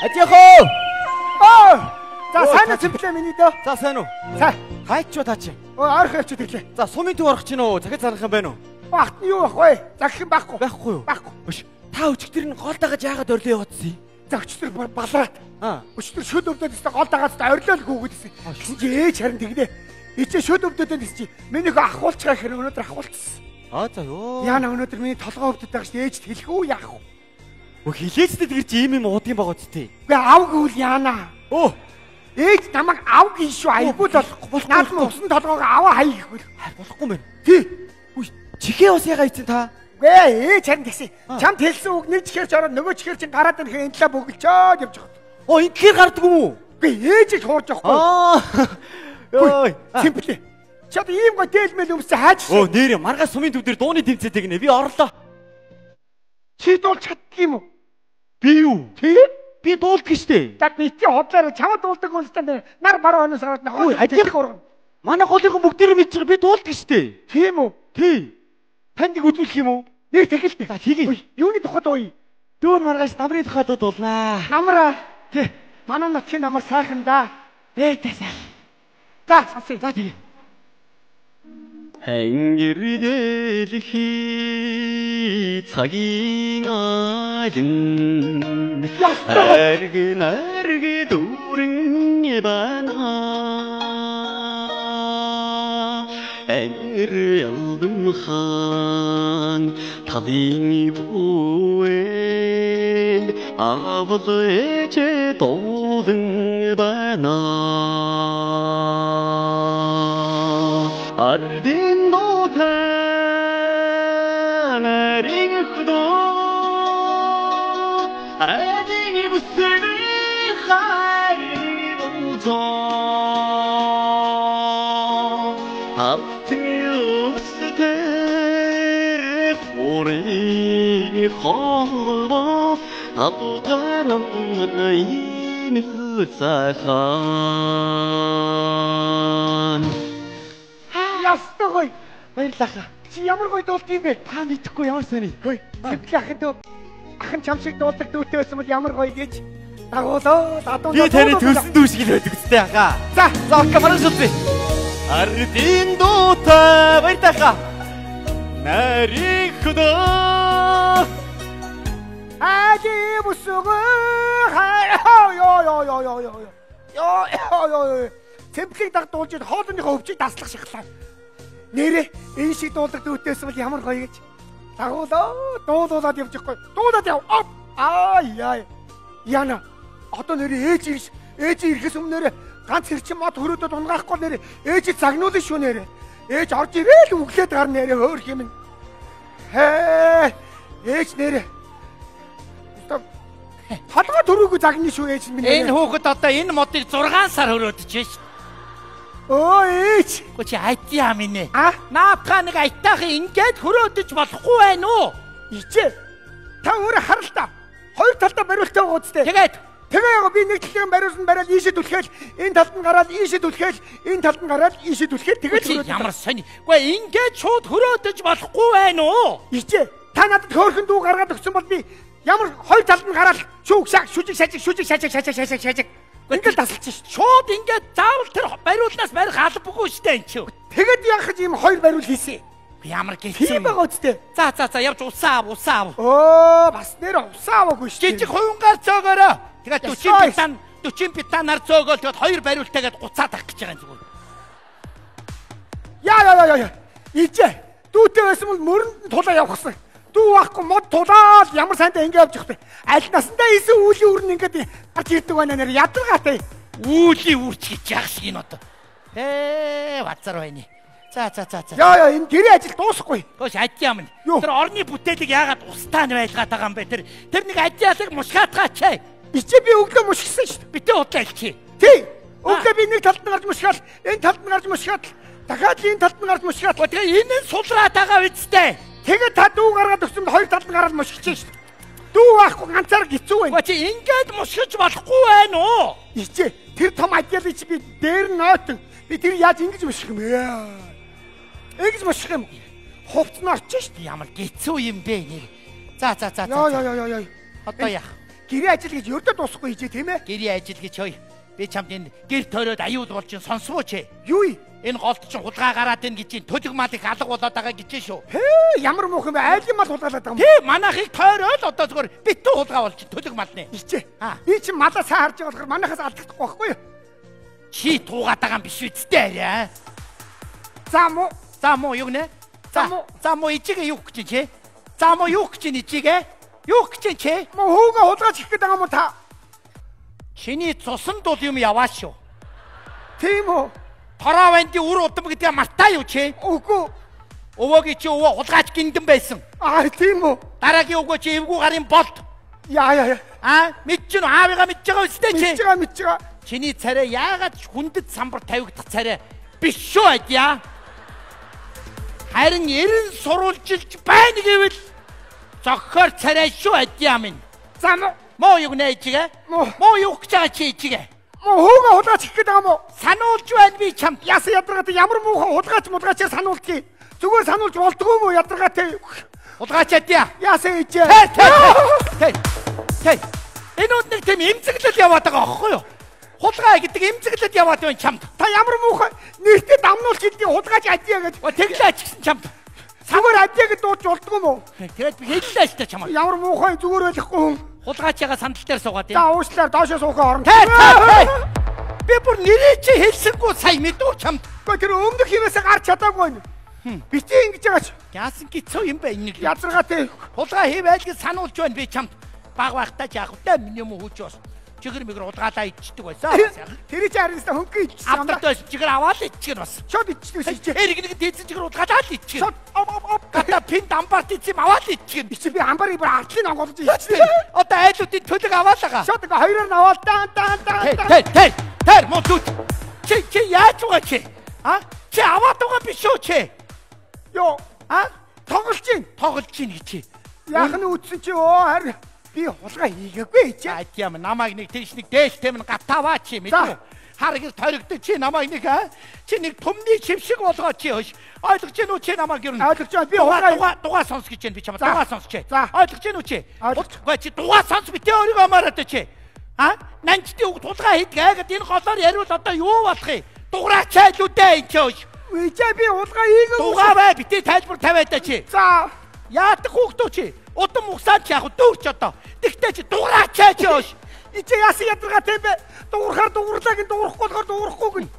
Ажихоо. Аа. За сайн уу цэмплээ миний дөө. За сайн уу. За. Хайчуу та чи. Өө ойрхон явчих тэглээ. За сумын төв орох чинь үү? Захид зарах юм байна уу? Багт нь юу ах вэ? Захих юм байхгүй. Байхгүй юу? Байхгүй. Өш. Та өчигдөр нь гол дагаж яагаад орлоо яваадсэн юм? За өчигдөр балраад. Аа. Өчигдөр шүд өвдөд өстө гол дагаад орлоо л гүгэдсэн. Гэсэн чи ээж харин тэгнэ. Ичээ шүд өвдөд гэсэн чи миний хөө ахуулчихаа хэрэг өнөөдөр ахуулчихсан. Аа за ёо. Яна өнөөдөр миний толгой өвдөд байгаа шүү ээж хэлэх үү яах вэ? Өө хилээчтэй тэгэр чи ийм юм уудгийн байгаа ч тий. Үгүй ав гэвэл яана. Өө ээж намайг ав гин шүү айгүй л болохгүй. Наад нь усан толгоогоо аваа хай гэвэл болохгүй мэн. Тий. Үгүй чихээ бас ягаа ийцэн та. Үгүй ээж харин тэгсэн. Чамд хэлсэн үг нэг чихэр ч ороод нөгөө чихэр чинь гараад ирэхээ энэ талаа бөглөчөөд явж байгаа. Оо энэ тэгэхээр гарддаг юм уу? Үгүй ээжийг хуурж явахгүй. Аа. Йой. Симплээ. Чи одоо ийм гой дээлмэл өмссөн хаач. Өө нэрээ маргааш сумын төв дээр дууны тэмцээтэй гинэ. Би орлоо. Чи дуулж чаддаг юм уу? Би юу? Тий? Би дуулдаг штэ. За би чи худлаараа чамд дуулдаг хүнстэй нар баруун хойноос гараад Ой, нохоо ажих урган. Манай голынхон бүгдээрээ мэдж байгаа би дуулдаг штэ. Тийм үү? Тий. Танд нэг үзүүлэх юм уу? Нэг тэгэлтэй. За тэгье. Юуны тухай дууя? Дүүр маргааш намрын тухай дуулнаа. Намраа. Тий. Манай нутгийн намар сайхан да. Ээтэй сайхан. За сонсъё. За тэгье. Ангиргэлхи цагийн айлын аргин арги дүүрэн байна Ангир ялдым хаан талын бүэн авал ээжээ дуулан байна Ардын дуутай нарийн хөдөө Адийн бүсгүй хайрын болзоо Алтын өстэй хорийн холбоо Алгаран энэ сайхан Ястай гоё. Баярлалаа. Чи ямар гоё дуулт юм бэ? Та мэдэхгүй ямар сони. Хөөе. Цэмплээ ахын дөө. Ахын чам шиг дуулдаг дүүтэй байсан бол ямар гоё гэж дагуулаа. Адуу. Би таны төрсөн дүү шиг л байдаг үстэй ахаа. За, за окей маргааш уулзъя. Ардын дуутай баярлалаа. Нарийн хөдөө. Ажи бүсгүй. Йоо ёо ёо ёо ёо. Йоо ёо ёо. Цэмплийг даг дуулж ид хоолныхоо өвчийг таслах шахлаа. Нэрээ энэ шиг дуулдаг дүүтэйсэн бол ямар гоё гэж. Дагуулаа дуулуулад явж ихгүй. Дуулаад яв. Аа яа. Яна. Одоо нэрээ ээж ирж ээж ирэхээс өмнө нэрээ ганц хэрчин мод хөрөөдөд унгаахгүй нэрээ ээж загнуулна шүү нэрээ. Ээж орж ирээл өглөөд гар нэрээ хөөх юм. Хээ. Ээж нэрээ. Толгой төрөөгүй загна шүү ээж минь. Энэ хүүхэд одоо энэ модыг 6 сар хөрөөдөж шээ. Өө ээж. Үгүй чи айтья минь ээ. А? Наадхаа нэг айтаахан ингээд хөрөөдөж болохгүй байна уу? Ичээ. Та өөрөө харал та. Хоёр талдаа бариултай байгаа үстэй. Тэгээд тэгээ яг би нэг талын бариулсан бариад ийшээ түлхээл, энэ талд нь гараад ийшээ түлхээл, энэ талд нь гараад ийшээ түлхээл тэгээд чи ямар сони. Үгүй ингээд шууд хөрөөдөж болохгүй байна уу? Ичээ. Та надад хөөрхөн дүү гаргаад өгсөн бол би ямар хоёр талд нь гараад шүүг шаг шүжиг шажиг шүжиг шажиг шажиг шажиг шажиг ингээл тасалж шээ. Шууд ингээд заавал тэр бариулнаас барих албагүй штэ энэ чи. Тэгээд яах гэж ийм хоёр бариул хийсэн. Ямар гэлцэн. Тийм байгаа үстэй. За за за явж усаа ав усаа ав. Өө бас нэр усаа аваагүй штэ. Жижиг хувингаар зөөгөөрөө. Тэгээд 40 битан 40 битанаар зөөгөөл тэгээд хоёр бариултайгээд гуцаад авах гэж байгаа юм зүгээр. Яа яа яа яа. Ичээ. Дүүтэй байсан бол мөрөнд нь тулаа явахсан. Дүү байхгүй мод тулаал ямар сайнтай ингэ явж явах вэ? Аль насандаа исэн үүлийн үр нь ингээд гарч ирдэг байна нэр ядаргаатай. Үүлийн үрч гэж яах шиг энэ одоо. Ээ вазар байна. За за за за. Яа яа энэ гэрээ ажил дуусахгүй. Хөөш адьяа минь. Тэр орны бүтээлийг яагаад устаа нь байлгаад байгаа юм бэ? Тэр нэг адьяалыг мушгаатгаач. Ичээ би өглөө мушгсан шүү дээ. Битээ худлаа хэлчихье. Тий. Өглөө би нэг талд нь гарч мушгаал, энэ талд нь гарч мушгаал, дахиад энэ талд нь гарч мушгаал. Тэгээ энэ нь сулраад байгаа үсттэй. Тэгээд та дүү гаргаад өгсөн бол хоёр талд нь гараад мушгиж шүү дээ. Дүү байхгүй ганцаар гизүү байна. Чи ингээд мушгиж болохгүй байна уу? Ичээ тэр том адьяалыг чи би дээр нь нойтон. Би тэр яаж ингэж муших юм бэ? Ингэж муших юм. Хувцс нь орчих шүү дээ. Ямар гизүү юм бэ нэр. За за за за. Йоо ёо ёо ёо. Одоо яах? Гэрээ ажил гэж ердөө дуусахгүй хийжээ тийм ээ? Гэрээ ажил гэж хөөе. Би чамд энэ гэр тойроод аюул болж ин сонсвоо чи. Юу юм? Энэ голд чинь хулгай гараад ин гэж төлөг мал их алга болоод байгаа гэж шүү. Хээ ямар муух юм бэ? Айлын мал хулгайлаад байгаа юм. Тий, манайхыг тойроод одоо зүгээр битүү хулгай болж төлөг малны. Ичээ. Би чинь малаа сайн харж байгаа болохоор манайхаас алдагдахгүй байхгүй юу? Чи туугаад байгаа юм биш үсттэй арай. За муу. За муу юу нэ? За муу. За муу ичигээ юу гэж чи? За муу юу гэж ичигээ? Юу гэж чи? Муу хүүгээ хулгайч хийх гээд байгаа юм уу та? Чиний цусанд бол юм яваа шүү. Тийм үү? Торовандын үр удам гэдгээ мартаа юу чи? Үгүй. Өвөөгийн чи өвөө хулгайч гиндэн байсан. Аа тийм үү? Дараагийн өвгөө чи эвгүй гарын болт. Яа яа яа. Аа мэдж гин аавыгаа мэдж байгаа үстэй чи? Мэдж байгаа мэдж байгаа. Чиний царай яагаад хүндэт самбар тавигдах царай биш шүү адья. Харин эрен сурвалжилж байна гэвэл зохихоор царай шүү адья минь. За муу. Муу юу нэ ичигээ? Муу юу гэж байгаа чи ичигээ? Муу хүүгээ хулгайч хийх гээд байгаа юм уу? Сануулж байна би чамд. Яасан ядаргаатай ямар муухан хулгайч мулгайчаар сануулдгийг. Зүгээр сануулж болдгоо юм уу ядаргаатай? Хулгайч адья. Яасан ичээ? Тэ. Тэ. Энэ үнд нэг тийм эмзэглэл яваад байгаа аахгүй юу? Хулгай гэдэг эмзэглэл яваад байна чамд. Та ямар муухан нэртэй дамнуулж хэлдэг хулгайч адья гэж. Тэглээ ч гэсэн чамд. Зүгээр адья гэж дуудаж болдгоо юм уу? Тэгээд би хэллээ шүү дээ чамд. Ямар муухан зүгээр байхгүй хүн. Хулгайч яга сандал дээр суугаад. За уушлаар доошоо суухын орно. Тэ тэ. Би бүр нэрээ чи хэлсэнгүй сая мэдүү чамд. Гэхдээ тэр өмнөх хивээсээ гарч чадаагүй байна. Бити ингэж байгаач. Яасан гिचүү юм бэ энэ нэг. Язаргаатай. Хулгай хийвэл гэж сануулж байна би чамд. Баг байхдаа жаах вэ? Миний юм хүүч бас. Жигэр мэгэр хулгаалаа ичдэг байсан. Тэр чи харин хөнгөн ичсэн. Авдарт байсан жигэр аваад ичдэг бас. Шууд ичдэг чи. Эрг нэг дээдсэн жигэр хулгаалаа л ичдэг. Шууд оп оп оп. Гата пинд амбарт ичсэн юм аваад ичдэг. Чи би амбарыг бүр артлын онгоолж ичсэн. Одоо айлуудын төлөг аваад байгаа. Шууд ингээ хоёроор нь аваад дан дан дан. Тэр тэр тэр муу зүт. Чи чи яаж байгаа чи? А? Чи аваад байгаа биш үү чи? Йоо. А? Тоглож чинь. Тоглож чинь гэж чи. Яах нь үтсэн чи өө харин би хулгай хийгээгүй чи. Аа тийм намайг нэг тийш нэг дээлтэй минь гатаваа чи мэдв. Хар гэр торигдож чи намайг нэг аа чи нэг түмний чившиг болгоо чи хөш. Ойлгож гин үү чи намайг ер нь? Ойлгож байна. Би хулгай дугаа сонс гэж байна би чамаа дугаа сонсч чи. Ойлгож гин үү чи? Ойлгож. Чи дугаа сонс битээ өөрийгөө амаараад чи. А? Нанчдын үг тулгаа хийдэг айгаад энэ голоор яриул одоо юу болох юм? Дуграач айлуудаа энэ чи хөш. Үгүй би хулгай хийгээгүй. Дугаа бай битээ тайлбар тавиад чи. За. Яадаг хүүхдүү чи? Удам угсаад чи яг дүүрч одоо. Тэгтээ чи дуграач чи хөш. Ичээ яасан ядаргаатай юм бэ? Дуурахаар дугуурлаа гин дуурахгүй болохоор дуурахгүй гин.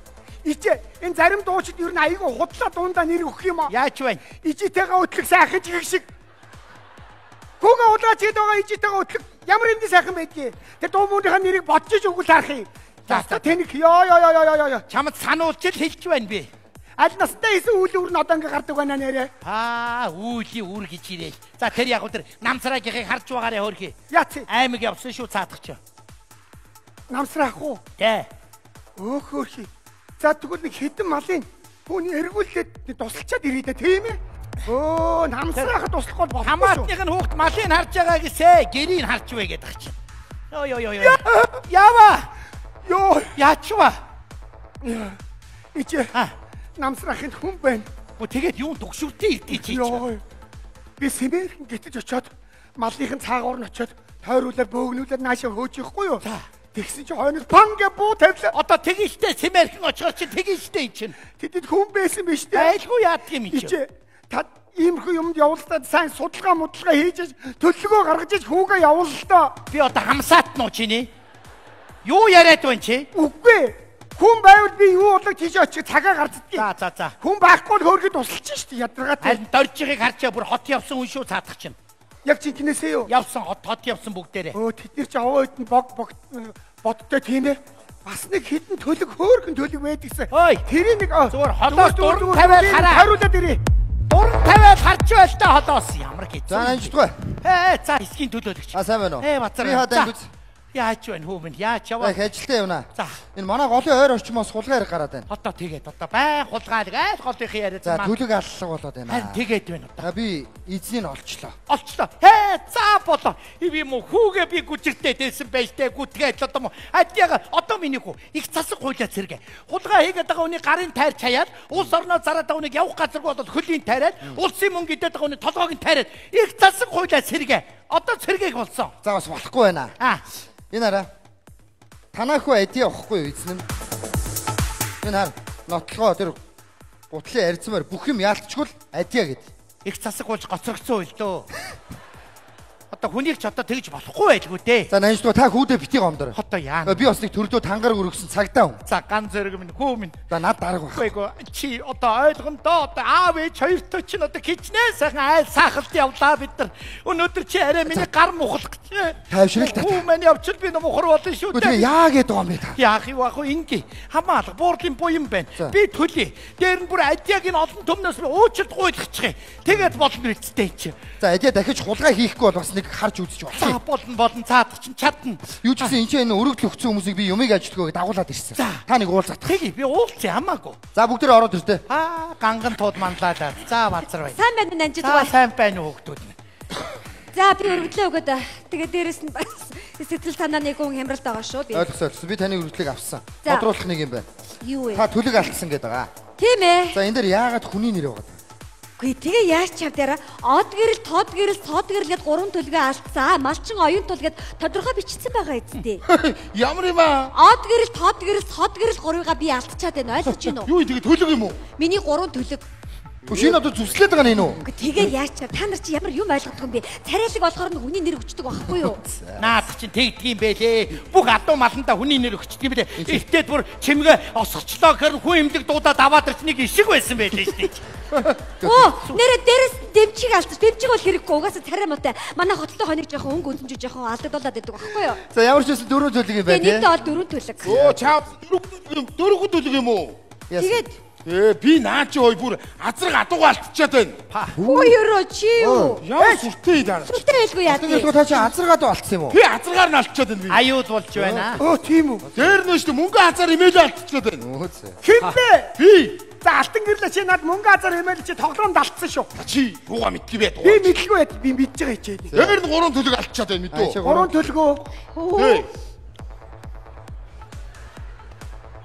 Ичээ энэ зарим дуучид ер нь айгүй худлаа дундаа нэр өгөх юм аа. Яаж вэ? Ижитэйгээ өтлөх сайхан чихэг шиг. Хүүгээ хулгайч хийд байгаа ижитэйгээ өтлөх ямар юмний сайхан байдгийг. Тэр дуу мууныхаа нэрийг бодож иж өгөл харах юм. За тэнэг ёо ёо ёо ёо ёо. Чамд сануулж л хэлж байна би. Аль настай хийсэн үйл үр нь одоо ингээ гардаг байна нэрээ. Аа, үүлийн үр гэж ирээл. За тэр яг өдөр намсраагийнхыг харж байгаарэ хөөрхий. Яац? Аймаг явсан шүү цаадах чи. Намсраах уу? Тэ. Өөх хөөрхий. За тэгвэл нэг хэдэн малын түүний эргүүлээд тусалчаад ирээ дээ тийм ээ? Өө, намсраахад туслах бол болохгүй шүү. Хамаатных нь хүүхд малыг харж байгаа гэсэ гэрийг харж вэ гэдэг чинь. Йоо ёо ёо ёо. Яава. Йоо, яачва. Ичээ. Намсрахын хүн байна. Гү тэгээд юун төгшөртөө ирдгийг чи. Йоо. Би сэмэрхэн гитэж очиод малынхын цаагуур нь очиод тойруулаад бөөгнүүлээд наашаа хөөж ихгүй юу? Тэгсэн чи хойноос пан гэ буу тавилаа. Одоо тэгин штэ сэмэрхэн очихоор чи тэгин штэ эн чинь. Тэдэд хүн байсан биш үү? Айлгүй яадаг юм чи. Ичээ. Та иймэрхүү юмд явуулдаад сайн судалгаа мудалгаа хийж төлөвлөгөө гаргаж иж хүүгээ явуул л доо. Би одоо хамсаат нуу чиний. Юу яриад байна чи? Үгүй. Хүн байвал би юу болог тийш очих цагаа гарцдгийг. За за за. Хүн байхгүй л хөөргөд тусалж штэ ядаргаатай. Харин доржихыг харчаа бүр хот явсан хүн шүү цаадах чинь. Яг жинкнээсээ юу? Явсан хот хот явсан бүгдээрээ. Өө тэд нар чи овоо үед нь бог бог бодтой тийм ээ. Бас нэг хідэн төлөг хөөргөн төлөг байдагсан. Тэрийг нэг зүгээр холоос дуран тавиад хараа. Хариулаад ирээ. Дуран тавиад харч байл та холоос ямар гэж. За анжидгүй. Ээ за эсгийн төлөөлөгч. А сайн байна уу? Ээ бацар. Би хаад ангиуд. Яаж байна хүү минь? Яаж яваа? Их ажилдаа явна. За. Энэ манай голын ойр орчмоос хулгай хэрэг гараад байна. Одоо тэгээд одоо бай хулгайлаг айл голынхын яриад. За төлөг аллаг болоод байна. Харин тэгээд байна одоо. За би эзнийг олчлоо. Олчлоо. Хээ за болоо. Би мө хүүгээ би гүжиртэй дээсэн байж тээ гүтгээд л одоо мө. Адьяга одоо миний хүү их засаг хуулиа цэргэ. Хулгай хийгээд байгаа хүний гарын тайр чаяад улс орноо зараад байгаа хүнийг явах газаргүй болоод хөлийн тайраад улсын мөнгө идээд байгаа хүний толгойг нь тайраад их засаг хуулиа цэргэ. Одоо цэргийг болсон. За бас болохгүй байна. Аа. Энэ хараа. Танаа хүү адия авахгүй юу эзэн нь? Энэ хар нотлогоо тэр гутлын арзмаар бүх юм яалтчгүй л адия гэд. Их засаг болж гоцрогдсон үйл дөө. Одоо хүнийг ч одоо тэгж болохгүй байлгүй дээ. За нанждуу та хүүдээ бити гомдор. Одоо яана? Би бас нэг төрлөө тангаар өргөсөн цагдаа хүн. За ган зэрэг минь хүү минь. За над дарга байх. Үгүй чи одоо ойлгоно доо. Одоо аав ээж хоёртой чинь одоо хичнээн сайхан айл саахалт явлаа бид нар. Өнөөдөр чи арай миний гар мухлах гэж. Тайвшрал та. Хүү маань явчил би мухар болно шүү дээ. Тэгээ яа гээд байгаа юм бэ та? Яах юм аа ингээ. Хамаалга буурлын буян байна. Би төлье. Дээр нь бүр адиаг нь олон төмнөөс би уучлалт гуйлгачих. Тэгээд болно үсттэй чи. За адиа дахиж хулгай хийхгүй бол бас нэг харж үзэж болох. За болно болно цаадах чинь чадна. Юу ч гэсэн энэ чинь энэ өргөдөл өгсөн хүмүүсийг би юмыг ажилтгүй гэж дагуулад ирсэн. Та нэг уулзах. Тэгье би уулзъя хамаагүй. За бүгдээ ороод иртээ. Аа ганган тууд манлайлаа. За базар бай. Сайн байна уу нанжид? Сайн байна уу хүүхдүүд минь. За би өргөдлөө өгөөд. Тэгээ дээрэс нь бас сэтгэл санаа нэг хүн хямралд байгаа шүү би. Ойлгосон. Би таны өргөдлийг авсан. Тодруулах нэг юм байна. Юу вэ? Та төлөг алдсан гэдэг байгаа. Тийм ээ. За энэ дээр яагаад хүний нэр байгаа? Үгүй тэгээ яаж чав дээр од гэрэл, тод гэрэл, цод гэрэл гэд гурван төлгөө алдсан. Малчин оюун тул гэд тодорхой бичсэн байгаа эцтэй. Ямар юм аа? Од гэрэл, тод гэрэл, цод гэрэл гурвыгаа би алдчихад байна. Ойлгож байна уу? Юу тэгээ төлөг юм уу? Миний гурван төлөг. Үгүй энэ одоо зүслээд байгаа нь энэ үү? Үгүй тэгээ яаж чав? Та нар чи ямар юм ойлгодог юм бэ? Царайлаг болохоор нь хүний нэр өгчдөг байхгүй юу? Наадах чинь тэгдэг юм бэлээ. Бүх адуу маландаа хүний нэр өгчдөг юм бэлээ. Эртээд бүр чимгээ осгочлоо гэхэр хүн эмнэлэг дуудаад аваад ирч нэг ишиг байсан байлээ шүү дээ. Оо, нэрэ дээрээс дэмчиг алдчих. Дэмчиг бол хэрэггүй. Угаасаа царай муутай. Манай хотолтой хоног жоохон өнгө өнцөмж жоохон алдагдуулаад байдаг байхгүй юу? За ямар ч байсан дөрөв төлөг юм байна. Нийтдээ бол дөрөв төлөг. Оо, чаа дөрөв төлөг юм уу? Тэгээд Би наа чи ой бүр азраг адуугаа алдчихад байна. Хүү ёроо чи юу? Ямар сүртэй даа. Сүртэй байлгүй яа. Тэгээд та чи азраг адуу алдсан юм уу? Би азрагаар нь алдчихад байна би. Аюул болж байна. Өө тийм үү. Дээр нь шүү мөнгө азар имэйл алдчихад байна. Хэн бэ? Би. За алтан гэрлээ чи над мөнгө азар имэйл чи тоглоомд алдсан шүү. Чи юугаа мэдгүй бэ? Би мэдлгүй байд би мэдж байгаа хичээл. Дээр нь гурван төлөг алдчихад байна мэдүү. Гурван төлгөө.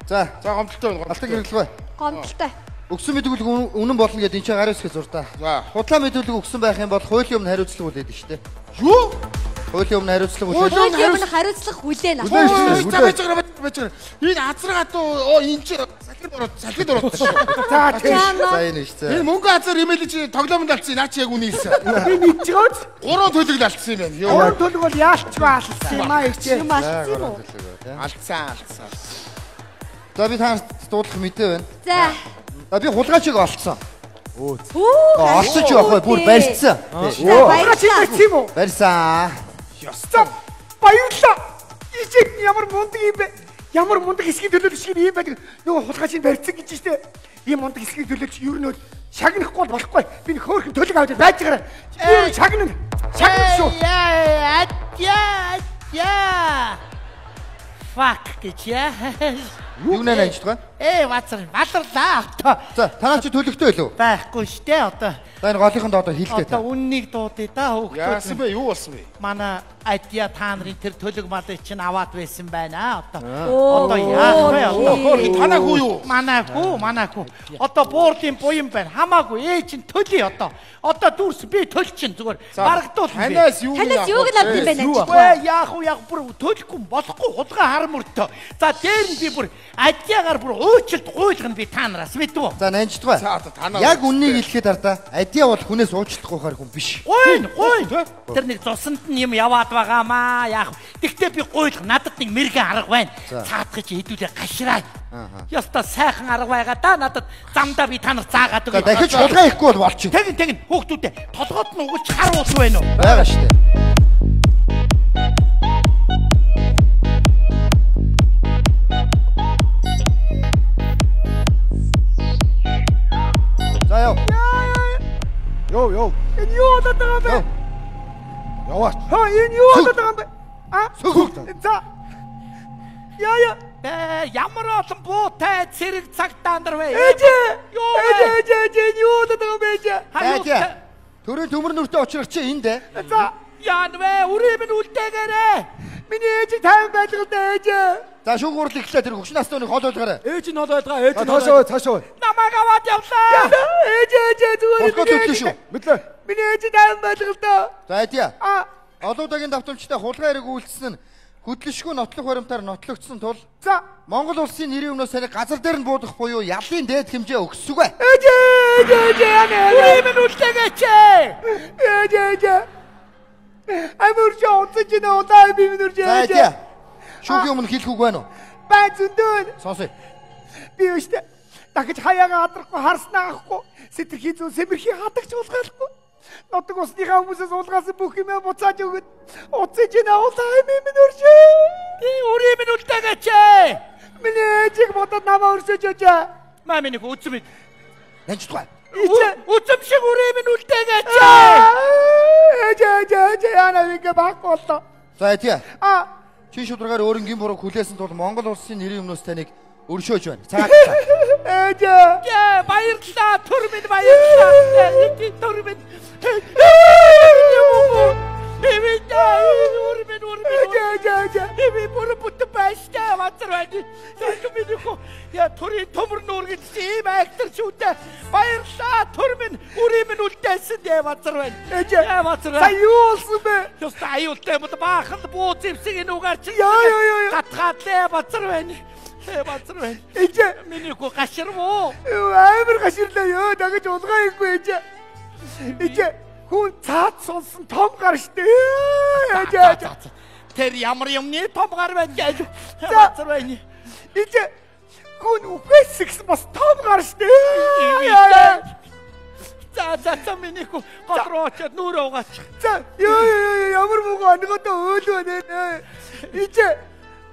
За за гомдолтой байна. Алтан гэрлээ. Гомдолтой. Өгсөн мэдүүлэг үнэн болно гэдээ энэ чинь гар үсгээ зурдаа. Худлаа мэдүүлэг өгсөн байх юм бол хуулийн өмнө хариуцлага хүлээдэг шүү дээ. Юу? Хуулийн өмнө хариуцлага хүлээнэ. Хуулийн өмнө хариуцлага хүлээнэ. За байж байгаа байж байгаа. Энэ азраг адуу энэ чинь салхид ороод салхид ороод шүү. За тийм. За энэ шүү. Энэ мөнгө азар имэйл чи тоглоомонд алдсан. Наа чи яг үнийг хэлсэн. Би мэдж байгаа үз. Гурван төлөг л алдсан юм байна. Гурван төлөг бол яалчгүй алдсан юм аа ихчээ. Юм алдсан юм уу? Алдсан алдсан. За би танарт дуудлах мэдээ байна. За. За би хулгайчийг олцсон. Өө. Олсон ч яахгүй бүр барьсан. Хулгайчийг барьсан юм уу? Барьсан. За баярлалаа. Ижиг ямар мундаг юм бэ? Ямар мундаг хэсгийн төлөөлөгч юм байдаг. Нөгөө хулгайчийг барьсан гэж штэ. Ийм мундаг хэсгийн төлөөлөгч ер нь бол шагнахгүй болохгүй. Би нэг хөөрхөн төлөг аваад байж байгаарай. Би шагнана. Шагнана шүү. Яа яа. Fuck гэж яа. Юу нэ нанжид байгаа? Базар баларлаа одоо. За танаа чи төлөгтэй байлуу? Байхгүй штэ одоо. За энэ голынхонд одоо хилтэй. Одоо үннийг дуудъя да хүүхдүүд. Яасан бэ? Юу болсон бэ? Манай адья та нарын тэр төлөг малыг чинь аваад байсан байна одоо. Одоо яах вэ одоо? Хөөх танаа хүү юу? Манай хүү, манай хүү. Одоо буурлын буян байна. Хамаагүй ээ чинь төлөе одоо. Одоо дүрс би төл чинь зүгээр барагдуул. Танаас юу Танаас юуг нь авд юм бэ нанжид? Үгүй яах вэ яах бүр төлөхгүй болохгүй хулгай хар мөртөө. За дээр нь би бүр адьягаар бүр уучлалт гуйлгана би та нараас мэдв үү? За нанжидгаа. Яг үннийг хэлэхэд ардаа адья бол хүнээс уучлах гуйхаар хүн биш. Гуйн гуйн. Тэр нэг зусанд нь юм яваад байгаамаа яах вэ? Тэгтээ би гуйлах надад нэг мэрэгэн арга байна. Цаадах чи хэдүүлээ гашраа. Ёстой сайхан арга байгаа да надад замдаа би та нар заагаад өгье. Дахиж хулгай ихгүй бол болчих. Тэгин тэгин хүүхдүүдээ толгойд нь угж хар уус байна уу? Байгаа штэ. За яв. Йоо ёо. Энэ юу болоод байгаа юм бэ? Яваач. Хаа энэ юу болоод байгаа юм бэ? А? За. Яа яа. Ямар олон буутай цэрэг цагтаа нар вэ? Ээжээ. Ээжээ ээжээ энэ юу болоод байгаа юм бэ ээжээ? Ээжээ. Төрийн төмөр нүртэй учрах чи энд ээ. За. Яан вэ? Үрээ минь үлдээгээрэй. Миний ээжийг тайван байлгалаа ээжээ. За шүүх хурал эхлэе тэр хөгшин насны хол ойлгоорой. Ээж нь хол ойлгоо. Ээж нь цаашаа цаашаа. Намайг аваад явлаа. Ээжээ ээжээ зүгээр миний ээж шүү. Мэдлээ. Миний ээж тайван байлгалаа. За айдя. А Олон удаагийн давтамжтай хулгай хэрэг үйлдсэн нь хөдлөшгүй нотлох баримтаар нотлогдсон тул За Монгол улсын нэрийн өмнөөс таныг газар дээр нь буудах буюу ялын дээд хэмжээ өгсөг. Ээж ээж ээж яна. Үрээ минь үлдээгээч. Ээж ээж. Амир жоо чи нэ удаа би минь үрж За ээж. тий. Шүүхийн өмнө хэлэх үг байна уу? Бай зөндөө. Сонсъё. Би өштэй дахиж хаяагаа адрахгүй харснаа авахгүй сэтэрхий зүүн сэмэрхий хадагч уулгаалахгүй. Нутаг усныхаа хүмүүсээс уулгаасан бүх юмаа буцааж өгöd. Уцаж нэ улаан минь өршөө. Би үрээ минь үлдээгээч. Миний ээжийг бодоод намаа өршөөж өжээ. Маа миний үзэм. Нанжтгай. Ичээ. Үзэм шиг үрээ минь үлдээгээч. Ээж ээж ээж яна ингээ байхгүй боллоо. За тий. А Чин шударгаар өөрийн гин бурууг хүлээсэн тул Монгол улсын нэрийн өмнөөс таныг өршөөж байна. Цагаатлаа. ээж. Яа, баярлалаа. Төр минь баярлалаа. Төр минь. Үр минь. Ээж ээж ээж. Би бүр бүтэн байштай базар байна. Сайхан миний хөө. Я төрийн төмөр нүүр гэж ийм айхтар шүүдээ. Баярлалаа. Төр минь үрийн минь үлдээсэн дээ базар байна. Ээж. Яа базар. За юу болсон бэ? Ёстой аюултай юм бол баахан бууз зэвсэг энэ угаар чи. Яа, яа, яа, яа. Гатгаадлээ базар байна. Базар байна. Ээж. Миний хөө гаширв уу? Юу амар гаширлаа ёо дагаж улгаа хийхгүй ээж. Ээж хүн цаад сонсон том гар штэ. Ээж ээж. Тэр ямар юмны том гар байна гэж базар байна. Ээж хүн үхээс гэсэн бас том гар штэ. За за за миний хөө гол руу очиод нүрээ угаачих. За ёо ёо ямар муугаа ангадаа өөл байна. Ээж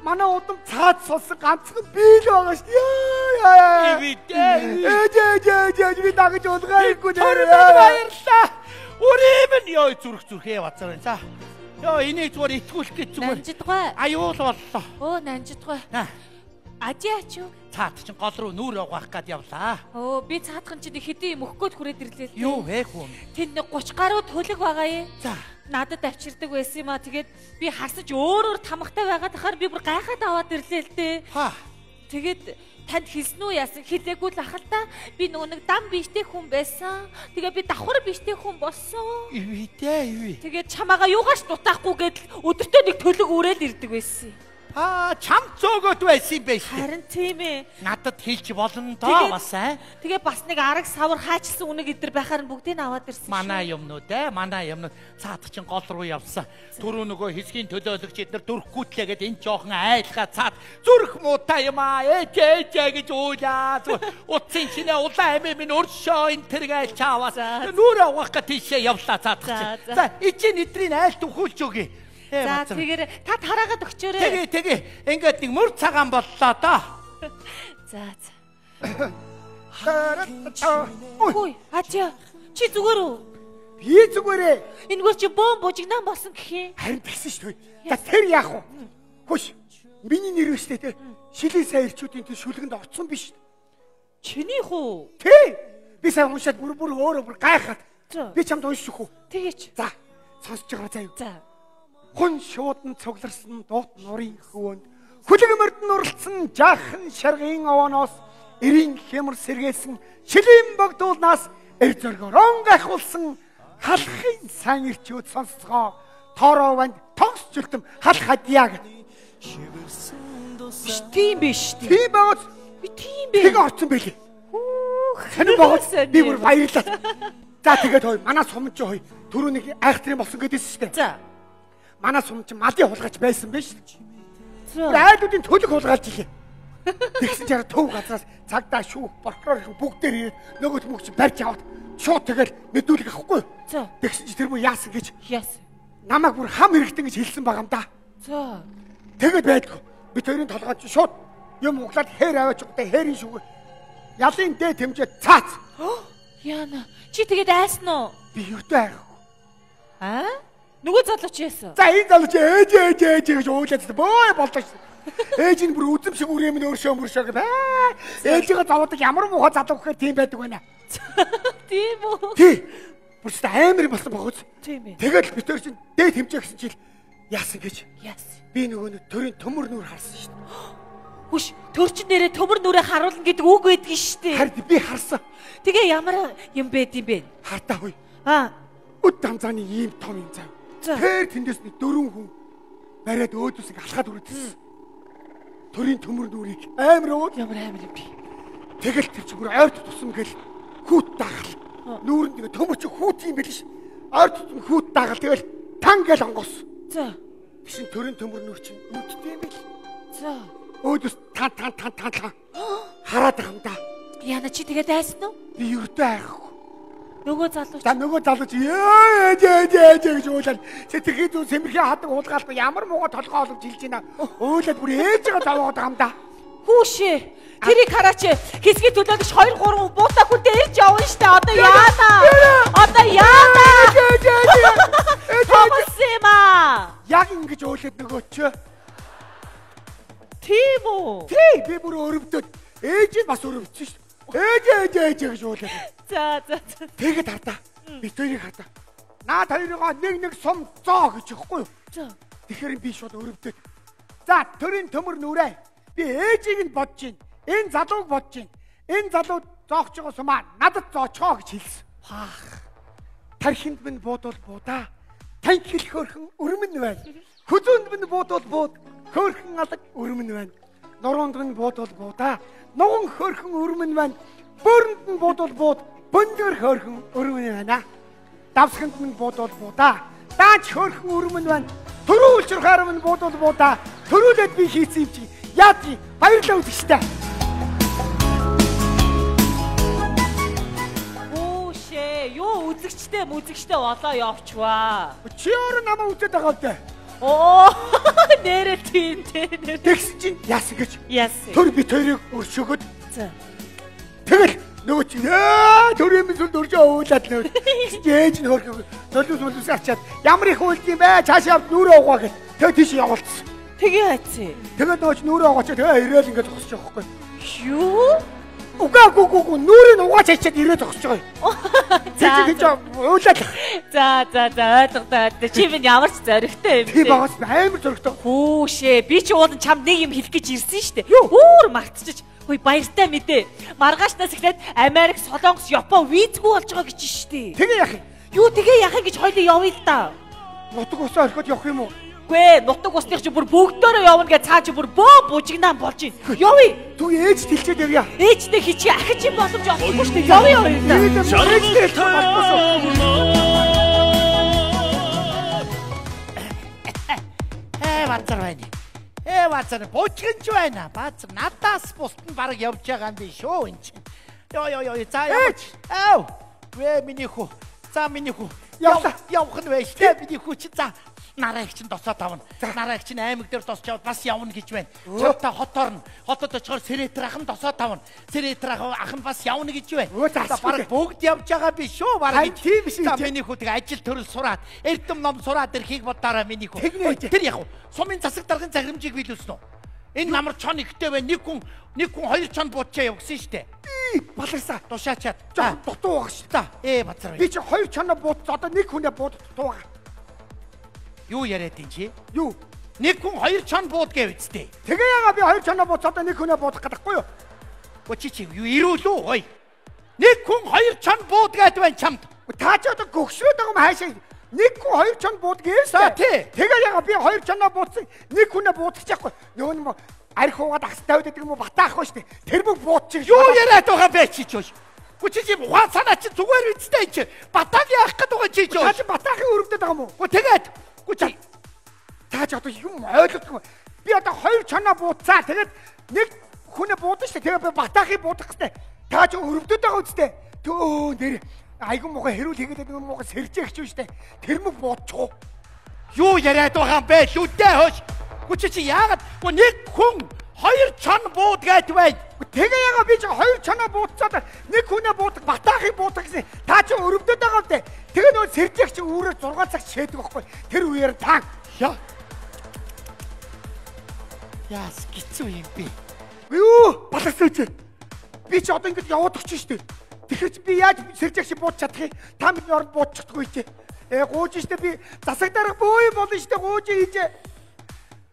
манай удам цаад сонсон ганцхан би л байгаа штэ. Яа яа. Ивидээ. Ээж ээж ээж ээж би дагаж улгаа хийхгүй Тэр минь баярлалаа. Үрээ минь ёо зүрх зүрхээ базар байна. За. Ёо энийг зүгээр итгүүлэх гэж зүгээр Нанжидгой. аюул боллоо. Өө нанжидгой. Аа. Ажи ач юу? Цаад чинь гол руу нүрээ угаах гээд явлаа. Өө би цаадхан чинь хэдэн юм өгөх гээд хүрээд ирлээ л дээ. Юу вэ хүн? Тэнд нэг 30 гаруй төлөг байгаа юм. За. Надад авчирдаг байсан юм а. Тэгээд би харсан чи өөр өөр тамгатай байгаа тахаар би бүр гайхаад аваад ирлээ л дээ. Ха. Тэгээд танд хэлсэн үү яасан хэлээгүй л ах л та. Би нөгөө нэг дам биштэй хүн байсан. Тэгээ би давхар биштэй хүн болсон. Ивидээ иви. Тэгээд чамаага юугаач дутаахгүй гэдэл өдөртөө нэг төлөг үрээл ирдэг байсан. Аа чам зөөгөөд байсан юм байна шүү. Харин тийм ээ. Надад хэлж болно доо Тэгээд- бас аа. Тэгээ бас нэг араг савар хаачилсан үнэг идэр байхаар нь бүгдийг нь аваад ирсэн. шүү. Манай юмнууд манай юмнууд цаадах чинь гол руу явсан. Түрүү нөгөө хэсгийн төлөөлөгч эднэр дөрөхгүйтлээ гэд энэ жоохон айлгаа цаад зүрх муутай юм аа. Ээж ээж гэж уйлаа. Зүгээр утсын чинээ улаан амийн минь өршөө энэ тэрэг айл чааваас. Нүрээ угаах гэ тийшээ явлаа цаадах чинь. За, за. За ичийн эдрийн айлт өхүүлж өгье. За тэгэр та тараагаад өгчөөрэй. Тэгээ тэгээ ингээд нэг мөр цагаан боллоо доо. За за. Хүй, ачаа. Чи зүгээр үү? Би зүгээрээ. Энэгээр чи бөөн бужигнаан болсон гэх юм. Харин тэгсэн шүү дээ. За тэр яах вэ? Хөш. Миний нэр биш үү те. Шилийн сайн ирчүүдийн тэр шүлгэнд орцсон биш. Чинийх үү? Тий. Би сайн уншаад бүр бүр өөрөө бүр гайхаад. За. Би чамд унших үү? Тэгээч. За. Сонсож байгаа заа юу? За. Хүн шуудан цугларсан дуут нурын хөвөнд хүлэг мөрдөн уралдсан жаахан шаргын овооноос эрийн хямар сэргээсэн шилийн богдуулнаас эр зоргорон гахуулсан халахын сайн ирчүүд сонсцгоо тоороо ванд тогс зүлтэм халах хадья гэд. Биш тийм биш. Тийм байгаач Би тийм бэ. тэг орцсон байлээ. Сонин байгаач би бүр баярлаа. За тэгээд хой манай сум чи хой түрүү нэг айхтрын болсон гэдээсэн шүү дээ. За. Манай сум чи малын хулгайч байсан биш. За. Бүр айлуудын төлөг хулгайлж илээ. Тэгсэн чинь төв газраас цагдаа шүүх прокурор их бүгдээр ирээд нөгөөт мөгч барьж аваад шууд тэгэл мэдүүлэг авахгүй. За. Тэгсэн чинь тэр мөн яасан гэж Яасан. намайг бүр хам хэрэгтэн гэж хэлсэн байгаа юм да. За. Тэгээд байдгүй. Бид хоёрын толгойд чинь шууд юм углаад хээр аваач угтаа хээрийн шүгэ. Ялын дээд хэмжээ цаац. Яна. Чи тэгээд айсан уу? Би юутай айхгүй. Аа? Нөгөө залуу чи яасан? За энэ залуу чи ээж ээж ээж гэж ууйлаад бөө боллоо шүү. Ээж нь бүр үзэм шиг үрээ минь өөршөө мөршөө гэ. Ээжигээ зовоодаг ямар муухай залуу гэхээр тийм байдаг байна. Тийм үү? Тий. Бүр ч амар юм болсон бохоц. Тийм ээ. Тэгэл бид хоёр чинь дээд хэмжээ гэсэн чил яасан гэж. Яасан. Би нөгөө нэг төрийн төмөр нүр харсан шүү дээ. Хүш, төр чин нэрээ төмөр нүрээ харуулна гэдэг үг байдгийн шүү дээ. Харин би харсан. Тэгээ ямар юм байд юм бэ? Хартаа хүй. Аа, Үд дамзааны ийм том юм зав. Тэр тэндээс нэг 4 хүн бариад өөдөөс ингээ алхаад үрдсэн. Төрийн төмөр нүрийг амар өөд ямар амар юм бэ? Тэгэл тэр чи бүр ойр тутсан гэл хүүт дагал. Нүүрэнд ингээ төмөр чи хүүт юм бэл ш. Ойр тутсан хүүт дагал тэгэл тан гэл онгоос. За. Тэгсэн төрийн төмөр нүр чинь нүдтэй юм бэл. За. Өөдөөс тан тан тан тан тан хараад байгаа юм да. Яна чи тэгээд айсан уу? Би ердөө айхгүй. Нөгөө залуу За нөгөө залуу чи ээ ээ ээ гэж уулаад сэтгэхийн зүүн сэмэрхийн хадаг хулгаалгүй ямар мууга толгой оловж хэлж байна. Уулаад бүр ээжигээ зовоогод байгаа юм да. Хүүшээ. Тэрийг хараач. Хэсгийн төлөөлөгч 2 3 буута хүнтэй ирж явна штэ. Одоо яана. Одоо яана. Томсон юм аа. Яг ингэж уулаад нөгөө чи. Тийм үү? Тий, би бүр өрөвдөд. Ээж нь бас өрөвдсөн штэ. Ээж ээж ээж гэж уулаад. За за за. Тэгэд хардаа. Бид хоёрыг хардаа. Наад хоёрыгоо нэг нэг сум зоо гэж өгөхгүй юу? За. Тэгэхээр би шууд өрөвдөд. За, төрийн төмөр нүрээ. Би ээжийг нь бодож байна. Энэ залууг бодож байна. Энэ залуу зоогч байгаа сумаа надад зоочхоо гэж хэлсэн. Паах. Тархинд минь буудвал буудаа. Танхил хөөрхөн өрмөн байна. Хүзүүнд минь буудвал бууд. Хөөрхөн алаг өрмөн байна. Нуруунд минь буудвал буудаа. Нуган хөөрхөн өрмөн байна. Бөөрөнд нь буудвал бууд. Бөндөр хөөрхөн өрмөн байна. Давсганд минь буудвал буудаа. Даанч хөөрхөн өрмөн байна. Төрөө үлчрхаар минь буудвал буудаа. Төрүүлээд би хийсэн юм чи. Яаж баярлалаа үзэгчтэй. Хүүшээ. Юу үзэгчтэй мүзэгчтэй болоо явчваа. Чи өөрөө намайг үзээд байгаа үедээ. Оо нэрээ тийм тий нэр. Тэгсэн чинь яасан гэж. Яасан. Төр бит хоёрыг өршөөгöd. За. Тэгэл нөгөө чи яа төрийн минь сүлд өржөө уулаад нөө. Тэгсэн чинь ээж нь хөрхөө нөлөөс мөлөөс ачаад ямар их уулд юм бэ? Цаашаа явд нүрээ угаа гэх. Тэгээ тийш явуулчихсан. Тэгээ хайцээ. Тэгээд нөгөө чи нүрээ угаач тэгээ ирээл ингээд зогсож байгаа байхгүй. Юу? Үгүй үгүй үгүй үгүй нүрээ угаач ачаад ирээ зогсож байгаа юм. За Тэг чи уулаад. За за за ойлголоо. Чи минь ямар ч зоригтой юм Тий багаас амар зоригтой. Хүүшээ би чи уулын чамд нэг юм хэлэх гэж ирсэн шүү дээ. Өөр мартчих. Хөөе баяртай мэдээ. Маргаашнаас эхлээд Америк, Солонгос, Япон визгүй болж байгаа гэж шүү дээ. Тэгээ яах юм? Юу тэгээ яах юм гэж хоёлоо явъя л да. Нутаг усаа орхиод явах юм уу? Үгүй ээ, нутаг усных чи бүр бүгдөө явна гэж цаа чи бүр бөө бужигнаан болж байна. Явъя. Түг ээж тэлчээд явъя. Ээжтэй хичээ ахиж юм боломж олохгүй шүү дээ. Явъя явъя. Ээжтэй хэлчих болохгүй шүү. Ээ базар байна. Ээ базар бужигч байна. Базар надаас бусд нь баг явж байгаа юм биш шүү энэ чинь. Йоо ёо ёо за яа. Ав. Вэ миний хүү. За миний хүү. Явлаа. Явах нь байж тээ миний хүү чи за. Нараа их чинь досоо тавна. Нараа их чинь аймаг дээр досч яваад бас явна гэж байна. Чамтай хот орно. Хотод очихоор сэрэтэр ах нь досоо тавна. Сэрэтэр ах нь бас явна гэж байна. Өө, за, Бараг бүгд явж байгаа биш шүү бараг. Харин тийм биш За үү? миний хүү тэг ажил төрөл сураад, эрдэм ном сураад ирэхийг бодоорой миний хүү. Тэгнэ ээж. Тэр яг уу, сумын засаг даргын заграмжийг биелүүлсэн үү? Энэ намар чон ихтэй байна. Нэг хүн хоёр чон буучаа явгсан штэ. Баларсаа. Тушаачаад. Жохон дутуу байгаа шүү. За, ээ базар. Би чи хоёр чоноо буудсан одоо нэг хүнээ буудах дутуу байгаа. Юу яриад ин чи? Юу? Нэг хүн хоёр чон бууд гэв үсттэй. Тэгээ ягаа би хоёр чоноо буудсан одоо нэг хүнээ буудах гэдэггүй юу? Өө чи чи юу ирүүлүү ой. Нэг хүн хоёр чон бууд гэд байна чамд. Та чи одоо гөгшрөөд байгаа юм хаашаа? Нэг хүн хоёр чон бууд гээсэн. За, тий. Тэгээ ягаа би хоёр чоноо буудсан нэг хүнээ буудах чадахгүй. Нөгөө нь арх уугаад агс тавиад байдаг юм уу батаахгүй шүү дээ. Тэр бүх буудчих. Юу яриад байгаа бэ чи чи? Гү чи чи ухаан санаа чи зүгээр үсттэй чи. Батаг яах гээд байгаа чи чи? Та чи батаахын өрөвдөд байгаа юм уу? Гү тэгээд гү чи Та чи одоо юм ойлгохгүй. Би одоо хоёр чоноо буудцаа. Тэгээд нэг хүнээ буудсан шүү дээ. Тэгээд би батаахыг буудах гэсэн. Та чи өрөвдөд байгаа үсттэй. Төө нэр айгун муухай хэрүүл хийгээд байдаг юм муухай сэржээгч юм шүү дээ. Тэр мөг буудчих уу? Юу яриад байгаа юм бэ? Лүдэ хөөш. Гү чи чи яагаад гү нэг хүн хоёр чон бууд гэд байна. Тэгээ ягаа би чи хоёр чоноо буудцаад нэг хүнээ буудах батаахыг буудах гэсэн. Та чи өрөвдөд байгаа үсттэй. Тэгээ нөгөө сэржээгч үүрээр 6 цаг шээдэг байхгүй. Тэр үеэр та Яа. Яас гिचүү юм бэ? Юу баларсан чи. Би чи одоо ингэж яваад өгч шүү дээ. Тэгэхээр чи би яаж сэржээгч буудах чадах юм? Та бидний оронд буудчихдаггүй чи. Э гууж штэ би засаг дарга бөө болно штэ гууж ийж.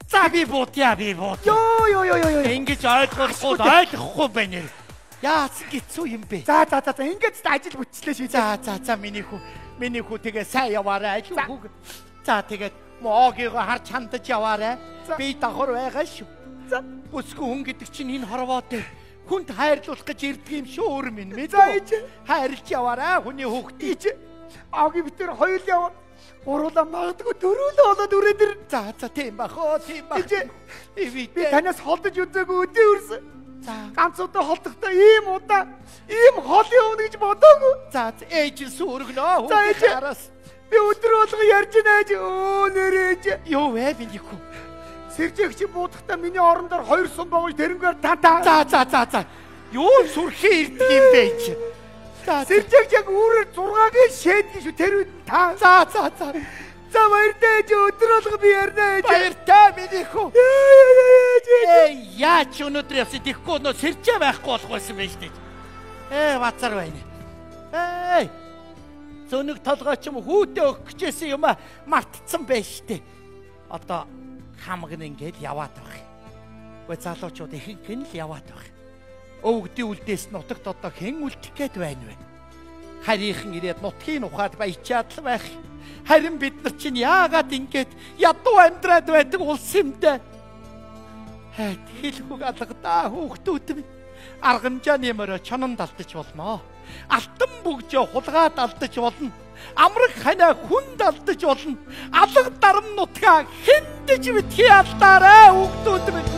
За би буудъя би бууд. Йоо ёо ёо ёо. Ингэж ойлгохгүй ойлгохгүй байна нэр. Яас гिचүү юм бэ? За за за за ингэж ажил бүтчлээ шээ. За за за миний хүү. Миний хүү тэгээ сайн яваарай. Ажил хүүг. За тэгээд моогийгоо харж хандаж яваарай. Би давхар байгаа шүү. За бүсгүй хүн гэдэг чинь энэ хорвоо дээр хүнд хайрлуулах гэж ирдэг юм шүү өөр минь мэдв. За ээж. Хайрлж яваарай хүний хүүхдийг. Ээж. Оги битэр хоёул яваа. Гуруулаа магадгүй дөрвөлөө болоод үрээд ирнэ. За за тийм бах оо тийм бах. Ээж. Би Би танаас холдож үзээгүй өдөө үрсэн. За Ганц удаа холдохдоо ийм удаа ийм хол явна гэж бодоогүй. За ээж нь сүргнөө. За ээж. Араас Би өдөр болго ярьж байна ээж. Өө нэр ээж. юу вэ миний хүү? Сэржээгч буудахдаа миний орон дээр хоёр сум богож тэрнгээр та та. За за за за. Юу сүрхий ирдэг юм бэ чи? За Сэржээгч яг үүрээр 6-гийн шээдгий шүү тэр үед нь та. за за за. За баяртай ээж өдөр болго би ярина ээж. Баяртай миний хүү. Ээж. Ээ яач өнөөдөр явсан тэгэхгүй нөө сэржээ байхгүй болох байсан байж тээ. Ээ базар байна. Ээ зөнөг толгой ч юм хүүтэй өгөх гэжсэн юм а мартцсан байж тээ. Одоо хамаг нь ингээд яваад байх. Гүй залуучууд ихэнх нь л яваад байх. Өвгдийн үлдээс нутагт одоо хэн үлдэх гээд байна вэ? Харийнхан ирээд нутгийн ухаад баячаад л байх. Харин бид нар чинь яагаад ингээд ядуу амьдраад байдаг улс юм дээ? Хайт хэлхүг алгадаа хүүхдүүд минь. Аргамжааны морой чонон далдаж болно. Алтан бүгжөө хулгаад алдаж болно. Амраг ханаа хүнд алдаж болно. Алга дарам нутгаа хиндэж битгий алдаарай хүүхдүүд минь.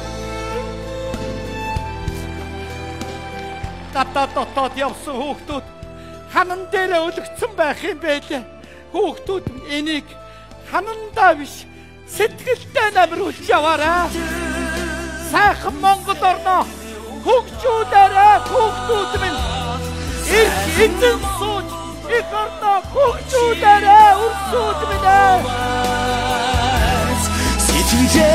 Гадаа дотоод явсан хүүхдүүд ханан дээрээ өлөгцөн байх юм байлээ. Хүүхдүүд минь энийг ханандаа биш сэтгэлдээ намруулж яваарай. Сайхан Монгол орноо хөгжүүлээрэй хүүхдүүд минь. Ирэх эзэн сууж их орноо хөгжүүлээрэй өрсүүд минь ээ. Сэтгэлээ